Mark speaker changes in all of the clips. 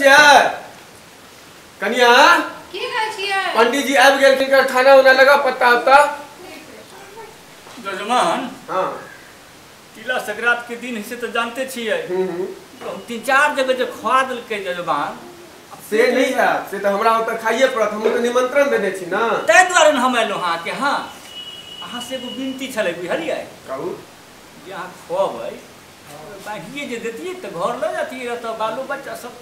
Speaker 1: छियै कनिया
Speaker 2: की कहै छियै?
Speaker 1: पंडित जी आबि गेलखिन, खाना उना लगा पत्ता उत्ता।
Speaker 3: जजमान
Speaker 1: हां
Speaker 3: तिला संक्रांति के दिन से तो जानते छियै, हम 3-4 जगह जे खुआ देलकै जजमान।
Speaker 1: से नहीं है, से तो हमरा ओतऽ खाइए पड़त, हम तऽ निमंत्रण देने छी ना,
Speaker 3: ताहि दुआरे हम एलहुँ अहाँके। हाँ अहाँ से एगो विनती छलै, बुझलियै?
Speaker 1: कहू।
Speaker 3: जे अहाँ खुअबै बाँकिए जे देतियै तऽ घर लऽ जतियै, तऽ बालो बच्चा सब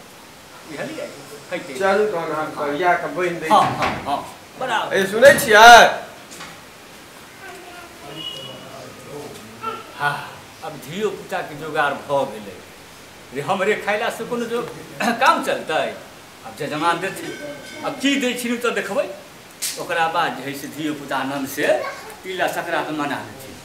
Speaker 3: बुझलियै खैतै।
Speaker 1: चलू तहन हम करिया के बान्हि दै छी।
Speaker 3: हाँ हाँ हाँ बराबर।
Speaker 1: ए सुनै छियै?
Speaker 3: हाँ अब धियो पुता के जोगाड़ भऽ गेलै रे, हमरे खैला से कोनो जो काम चलतै? अब जजमान देथिन, अब की दै छिन तऽ देखबै, ओकरा बाद जे है से धियो पुता आनन्द से तिला संक्रांति मना लेथिन।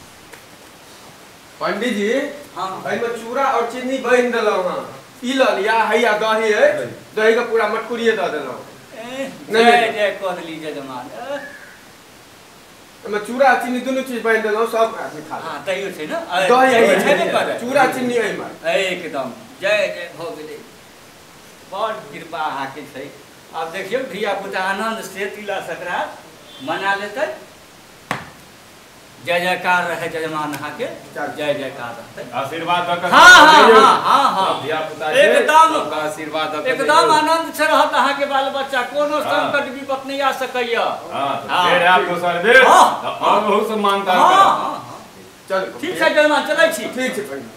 Speaker 1: पंडित जी
Speaker 3: हाँ
Speaker 1: एहिमे चूड़ा और चीनी बान्हि देलहुँ हँ, ई लऽ लिअ, हैया दही अछि, दही के पूरा मटकुरिये दऽ देलहुँ।
Speaker 3: जय जय कऽ देली जजमान।
Speaker 1: एहिमे चूड़ा चीनी दुनू चीज बान्हि देलहुँ, सब आदमी खा।
Speaker 3: हाँ दहियो छै ने,
Speaker 1: दही
Speaker 3: छेबे करै,
Speaker 1: चूड़ा चीनी एहिमे
Speaker 3: एकदम। जय जय भऽ गेलै, बड़ कृपा अहाँके छै। आब देखियौ धिया पुता आनन्द से तिला संक्रांति मना लेतै। जय जयकार रहे जजमान अहाँके, जय जयकार रहतै।
Speaker 4: आशीर्वाद दऽ कऽ।
Speaker 3: हाँ हाँ हाँ हाँ हाँ
Speaker 4: धिया पुता
Speaker 3: एकदम
Speaker 4: आशीर्वाद दऽ कऽ
Speaker 3: एकदम आनंद से रहत अहाँके बाल बच्चा, कोनो संकट विपत नहि आ सकैया।
Speaker 4: हाँ फेर आयब दोसर बेर तऽ और बहुत सम्मान दान करब।
Speaker 1: चलू
Speaker 3: ठीक छै जजमान, चलै छी।
Speaker 1: ठीक छै पंडित।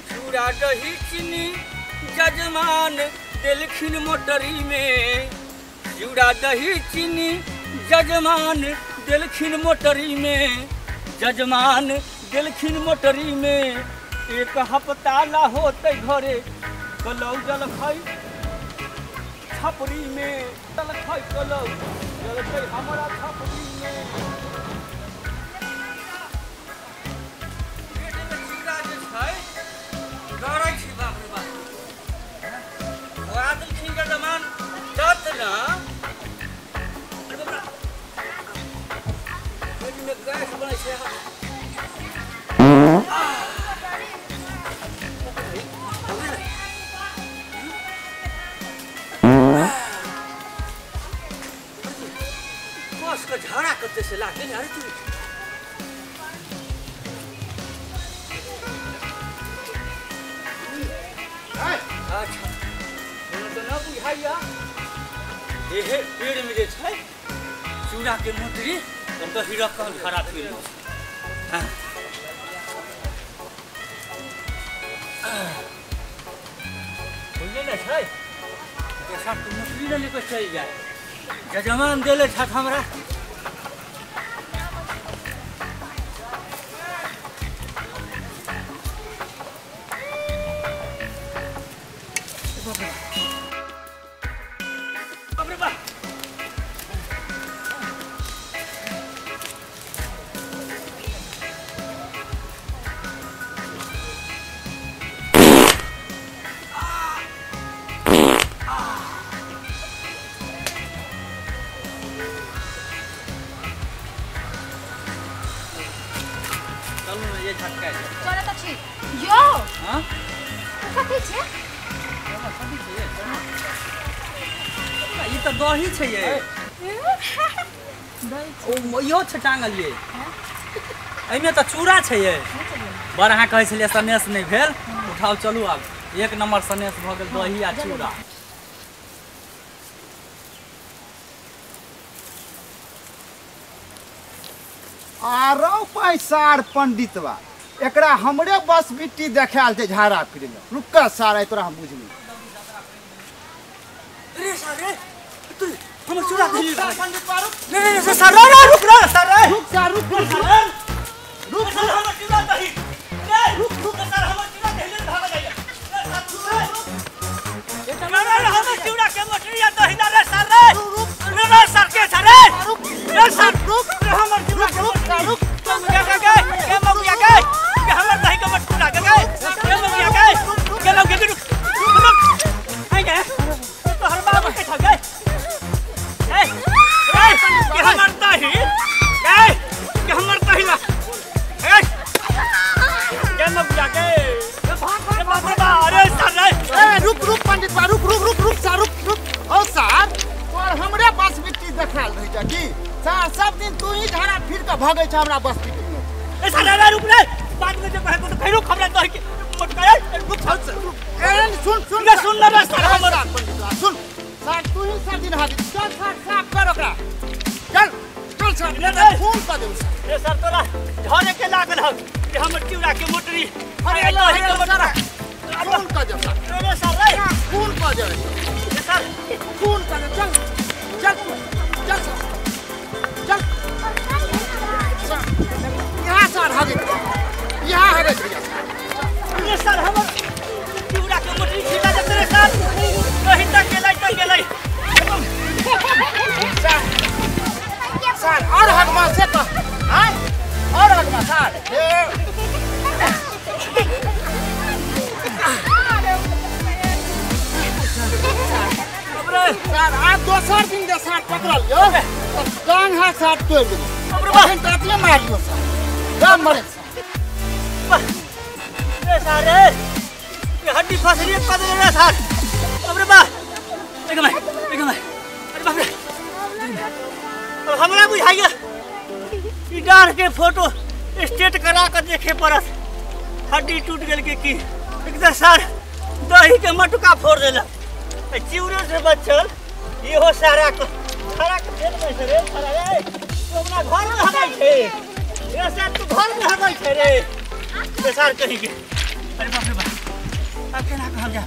Speaker 3: चूड़ा दही चीनी जजमान देलखिन मोटरी में, चूड़ा दही चीनी जजमान देलखिन मोटरी में, जजमान देलखिन मोटरी में। एक हफ्ता ला होते घरे कलौ जलखै छपरी में, जलखै कलौ जलखै हमरा छपरी में। पेट में चूड़ा जे छै गरै छी, बाप रे बाप, खुआ देलखिन जजमान तत ना पेट में गैस बनै छै। बस के झाड़ा कते से लागल। अरे तू अच्छा तो न बुझाइया, एहे पेड़ में जे छै चूड़ा के मोटरी दही रखल खड़ा पेड़। हाँ बुझले ने छै, दोसर के मोटरी न लेके चलि जाए, जजमान देले छथि हमरा। बाप रे बाप, चलू ने ये झटका है।
Speaker 2: चलो तऽ छी यौ।
Speaker 3: हाँ
Speaker 2: कथी छै?
Speaker 3: कथी छै? ई तऽ दही छै ये। ओ इहो छै टांगल ये, एहिमे तऽ चूड़ा छै ये। बड़ अहाँ कहै छलियै सनेस नहि भेल, उठाउ चलू आब, एक नंबर सनेस भऽ गेल दही आ चूड़ा।
Speaker 5: आरो पैसार पंडितवा एकरा हमरे बस बिट्टी देखायल छै झाड़ा फिरे में। रुक सारा तोरा हम बुझली।
Speaker 3: रे सारे तू हमर चूड़ा देली पंडितवा, रुक रे रे सारे, रुक रे सारे,
Speaker 5: रुक सार, रुक रुक रुक
Speaker 3: सर, हमर चूड़ा दही रे, रुक रुक सर, हमर चूड़ा दही ले भाग जाइए रे सर, रुक रे हमर चूड़ा के मटरी या दही ना रे सर, रे
Speaker 5: रुक
Speaker 3: रे रे सर के सर रे
Speaker 5: रुक
Speaker 3: रे सर
Speaker 5: रुक
Speaker 3: रे हमर चूड़ा के
Speaker 5: रुक रुक
Speaker 3: के के के के मौगिया के के हमर दही के मटकुरा के के के मौगिया के
Speaker 5: भगै छै हमरा बस बिटी
Speaker 3: ए सारा रुक रे बाद में जे कहे तो कहिरो हमरा दही के मोटका रुक
Speaker 5: ए सुन सुन
Speaker 3: रे सुन रे सारा हमर
Speaker 5: सुन सार तू ही सब दिन हाथ चल सार साफ कर ओकरा चल चल सार
Speaker 3: रे
Speaker 5: खून कर देब
Speaker 3: रे सर तोरा झरे के लागल हौ कि हमर चिउरा के मोटरी अरे दही के मोटरा
Speaker 5: खून कर देब सार
Speaker 3: रे सर रे
Speaker 5: खून कर देब
Speaker 3: रे सर
Speaker 5: खून कर देब चल चल चल सर चल यहाँ सर हगे यहाँ हगे
Speaker 3: रे सर हमर चिउरा के मोटरी छिटा देत रे सर दही तक गेलै तक गेलै
Speaker 5: सर सर और हगमा से तो हां और हगमा सर सर आज दोसर दिन दे सर पकड़ल यो टांग हाथ साथ तोड़ देब अखन तातिए मारियो सर दम मरे सर
Speaker 3: रे सर रे ये हड्डी फसली कर दे रे सर अरे बा एक मैं अरे बाप रे अब हमरा बुझाइए ई डार के फोटो स्टेट करा के देखे पड़त हड्डी टूट गेल के की एकदम सर दही के मटका फोड़ देलक चिउरे से बचल इहो सारा के सारा के फेल में से रे सारा रे तू अपना घर में हगै छै रे सर तू घर में हगै छै रे रे सर कहीं के अरे बाप रे बाप अब केना कहल जा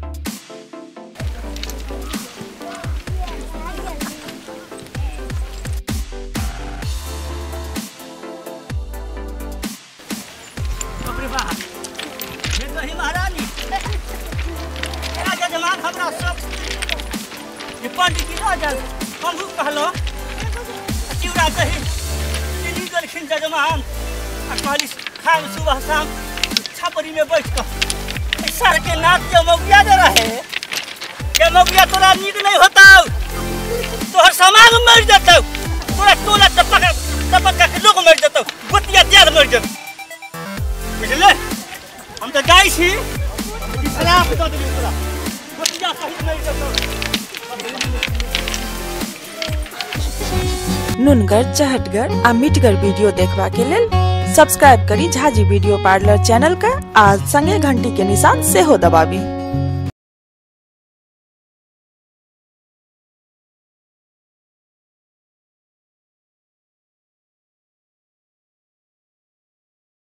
Speaker 3: बाप रे बाप हे दही महारानी राजा जमान हमरा सब ये पंडित जी राजा हमहू कहलो चिउरा दही चीनी देलखिन जजमान आ कहली खाम सुबह शाम छपरी में बैठ कऽ सर के नाक के मौगिया दे रहे के मौगिया तोरा नीक नहीं होता तोहर समाज मर जतौ तोरा टोला टपक टपक के लोग मर जतौ गोतिया दियाद मर जतौ बुझले हम तऽ जाइ छी खराब दऽ देलियौ तोरा गोतिया सहित मर जतौ।
Speaker 6: नुनगर चहटगर आ मिठगर वीडियो देखबा के लेल सब्सक्राइब करी झाजी वीडियो पार्लर चैनल का आ संगे घंटी के निशान सेहो दबाबी।